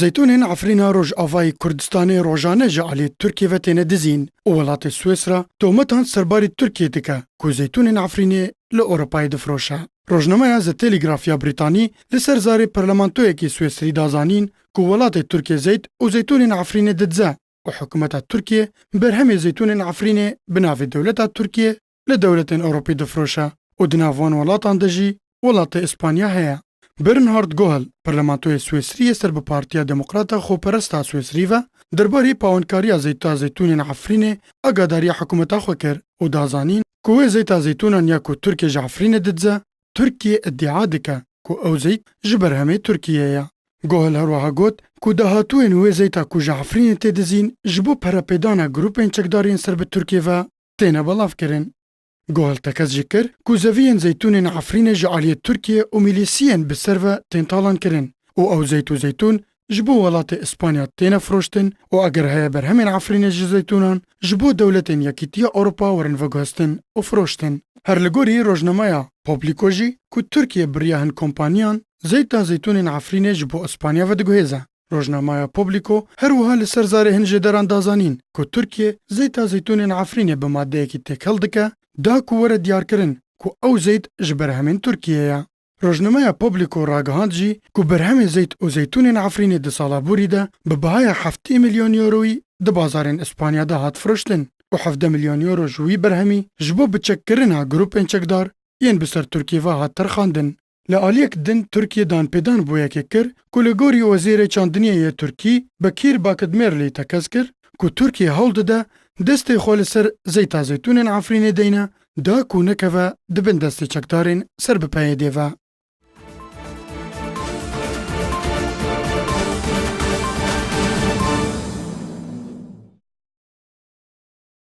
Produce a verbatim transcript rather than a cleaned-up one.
Zeytûnên Efrîna Rojavayê Kurdistanê rojane ji aliyê Tirkiyê ve têne dizîn û welatê Swêsra tometan serbarî Tirkiyê dike ku zeytûnên Efrînê li Ewropayê difroşe. Rojnameya The Telegraph ya Brîtanî li ser zarê parlamentoyekî Swêsrî da zanîn ku welatê Tirkiyê zeyt û zeytûnên Efrînê didize û hikûmeta Tirkiyê berhemê zeytûnên Efrînê bi navê dewleta Tirkiyê li dewletên Ewropî difroşe û di nav wan welatan de jî welatê Îspanya heye. Bernhard Gohl, parlamentoyê Swêsrî yê ser bi Partiya Demokrata Xweperesta Swêsrî ve, derbarê pawankariya zeyta zeytûnên Efrînê agadariya hikûmeta xwe kir û da zanîn ku wê zeyta zeytûnan ya ku Tirkiye ji Efrînê didize, Tirkiye îdia dike ku ew zeyt ji berhemê Tirkiyê ye. Gohl her wiha got ku dahatûyên wê zeyta ku ji Efrînê tê dizîn ji bo perepêdana grûpên çekdar yên ser bi Tirkiyê ve têne belavkirin. Gohl tekez jî kir ku zeviyên zeytûnên Efrînê ji aliyê Tirkiye û milîsiyên bi ser ve tên talankirin û ew zeyt û zeytûn ji bo welatê Îspanya têne firoştin û eger heye berhemên Efrînê ji zeytûnan ji bo dewletên Yekîtiya Ewropa werin veguhestin û firoştin. Her li gorî rojnameya Publico jî ku Tirkiye bi riya hin kompaniyan zeyta zeytûnên Efrînê ji bo Îspanya vediguhêze. Rojnameya Publico her wiha li ser zarê hin jêderan da zanîn ku Tirkiye zeyta zeytûnên Efrînê bi madeyekî têkel dike, da ku were diyarkirin ku ew zeyt ji berhemên Tirkiyê ye. Rojnameya Publico ragihand jî ku berhemê zeyt û zeytûnên Efrînê di sala borî de bi bihaya heftê milyon euroyî di bazarên Îspanya de hat firoştin û hevdeh milyon euro ji wî berhemî ji bo biçekkirina grûpên çekdar yên bi ser Tirkiyê ve hat terxandin. Li aliyek din Tirkiye danpêdan bo yekê kir ku li gorî wezîrê çandiniyê yê Tirkî Bekîr Bakidmerlî tekez kir ku Tirkiye hewl dide destê xwe li ser zeyta zeytûnên Efrînê deyne da ku nekeve di bin destê çekdarên ser bi P Y D'ê ve.